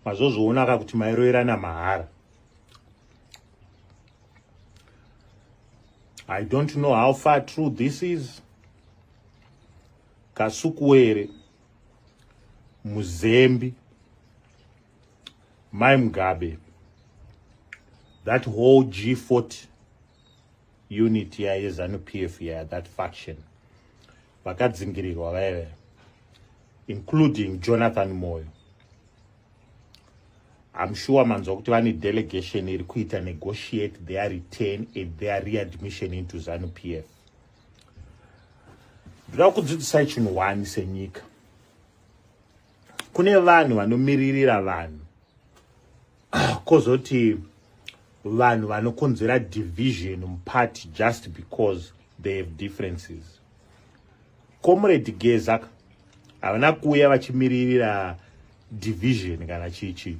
Mazozviona ka kuti mairoverana mahara. I don't know how far true this is. Kasukuwere, Muzembi, Mai Mugabe, that whole G40 unit ya yeZanu PF ya that faction vakadzingirirwa vaive, including Jonathan Moyo. I'm sure manzwa kuti vane delegation iri kuita negotiate their return and their readmission into Zanu PF. Ndoda kudzidzisai chinhu one senyika. Kune vanhu vanomiririra vanhu, kozoti vanhu vanokonzera division muparty just because they have differences. Comrade Geza havana kuuya vachimiririra division kana chichi.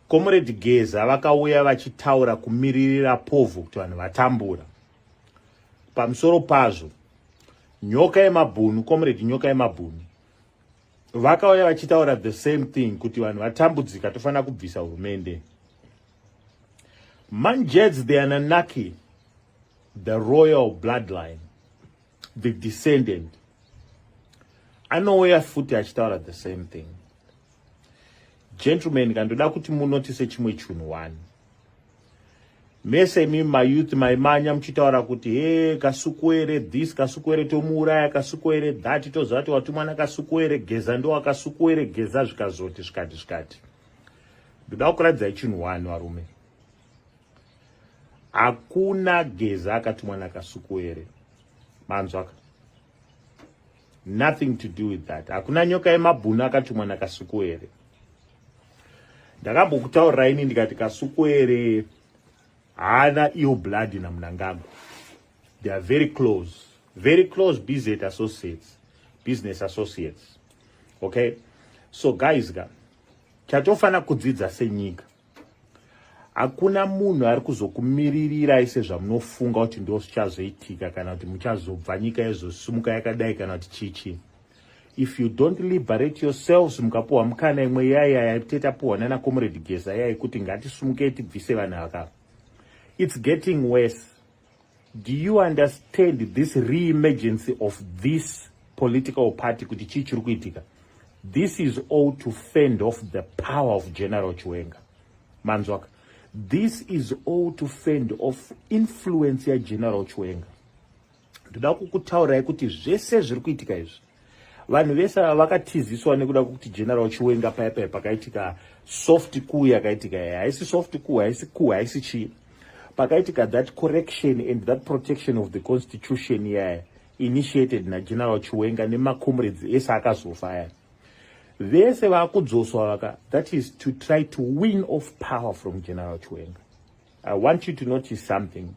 Comrade Geza vakauya vachitaura kumiririra povho kuti vanhu vatambura. Pamusoro pazvo, Nyoka yemabhunu, Comrade Nyoka yemabhunu vakauya vachitaura the same thing kuti vanhu vatambudzika, tofanira kubvisa hurumende. Manjeds, the Ananaki, the royal bloodline, the descendant, anouya futi achitaura the same thing. Gentlemen, kandoda kuti munotise chimwe chinhu one. Mese imi mayouth maimanya muchitaura kuti he, Kasukuwere this, Kasukuwere tomuuraya, Kasukuwere that, toziva kuti watumwa naKasukuwere, Geza ndowakasukuwere, Geza zvikazoti zvikati zvikati. Ndoda kukuratidzai chinhu one, varume. Hakuna Geza akatumwa naKasukuwere, manzwaka? Nothing to do with that. Hakuna Nyoka yemabhunu akatumwa naKasukuwere. Ndakambokutaurirai ini ndikati Kasukuwere haana ill blood naMnangagwa. They are very close, very close business associates, business associates. Okay, so guys ka, chatofanira kudzidza senyika, hakuna munhu ari kuzokumiririrai sezvamunofunga kuti ndo zvichazoitika kana kuti muchazobva nyika yezosumuka yakadai kana kuti chichi. If you don't liberate yourselves, mukapuhwa mukana imwe yaya yatetapuhwa nana Comrade Geza yai kuti ngatisumukei tibvise vanhu aka, it's getting worse. Do you understand this re-emergency of this political party, kuti chii chiri kuitika? This is all to fend off the power of General Chiwenga, manzwaka? This is all to fend off influence yaGeneral Chiwenga. Ndoda kukutaurirai kuti zvese zviri kuitika izvi, vanhu vese ava vakatiziswa nekuda kwekuti General Chiwenga paya paya pakaitika soft coup yakaitika. Haisi soft coup, haisi coup, haisi chii. Pakaitika that correction and that protection of the constitution yaya initiated naGeneral Chiwenga nemacomrades ese akazofa aya, vese vakudzoswa vaka, that is to try to win off power from General Chiwenga. I want you to notice something.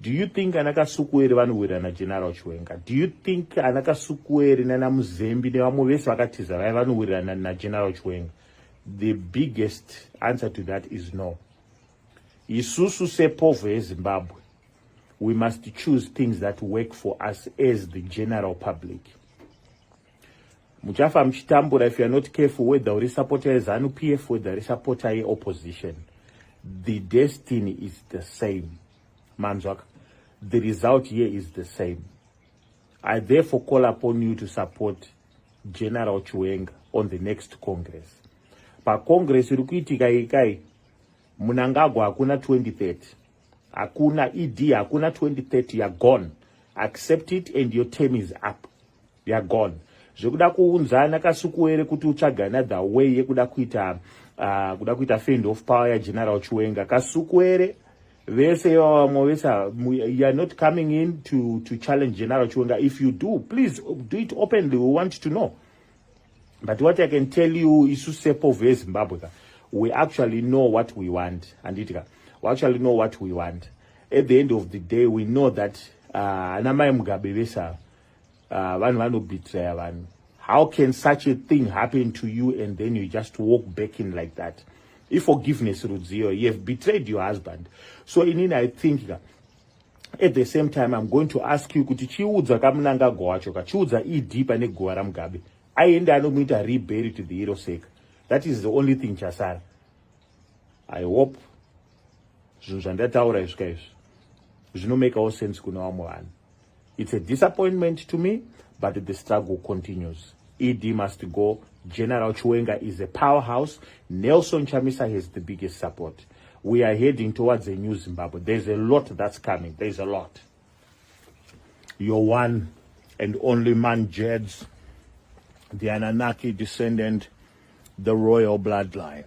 Do you think ana Kasukuwere vanowirana General Chiwenga? Do you think ana Kasukuwere nana Muzembi nevamwe vese vakatiza vaya vanowirirana naGeneral Chiwenga? The biggest answer to that is no. Isusu sepovho yeZimbabwe, we must choose things that work for us as the general public. Muchafa muchitambura if you are not careful, whether uri supporter yeZanu PF, whether uri supporter yeopposition, the destiny is the same, manzwaka? The result here is the same. I therefore call upon you to support General Chiwenga on the next congress. Pacongress iri kuitika ikai, Mnangagwa hakuna 2030, hakuna ED, hakuna 2030. You are gone. Accept it and your term is up. You are gone. Zvekuda kuunzana Kasukuwere kuti utsvaga another way yekuda kuita kuda kuita fend off power yaGeneral Chiwenga, Kasukuwere vese vamwe vese, you are not coming in to challenge General Chiwenga. If you do, please do it openly. We want to know. But what I can tell you, isu sepovho yeZimbabwe ka, we actually know what we want, handiti ka? We actually know what we want. At the end of the day, we know that ana mai Mugabe vese ava, vanhu vanobetraya vanhu. How can such a thing happen to you and then you just walk back in like that? Iforgiveness rudziyo? You have betrayed your husband. So inini I think ka, at the same time I'm going to ask you kuti chiudza kaMnangagwa wacho ka, chiudza ED pane guva raMugabe aende anomuita rebury to the hero sake. That is the only thing chasara. I hope zvinhu zvandataura izvika izvi zvinomakawo sense kune vamwe vanhu. It's a disappointment to me, but the struggle continues. ED must go. General Chiwenga is a powerhouse. Nelson Chamisa has the biggest support. We are heading towards a new Zimbabwe. There's a lot that's coming. There's a lot. Your one and only man, Jeds, the Anunnaki descendant, the royal bloodline.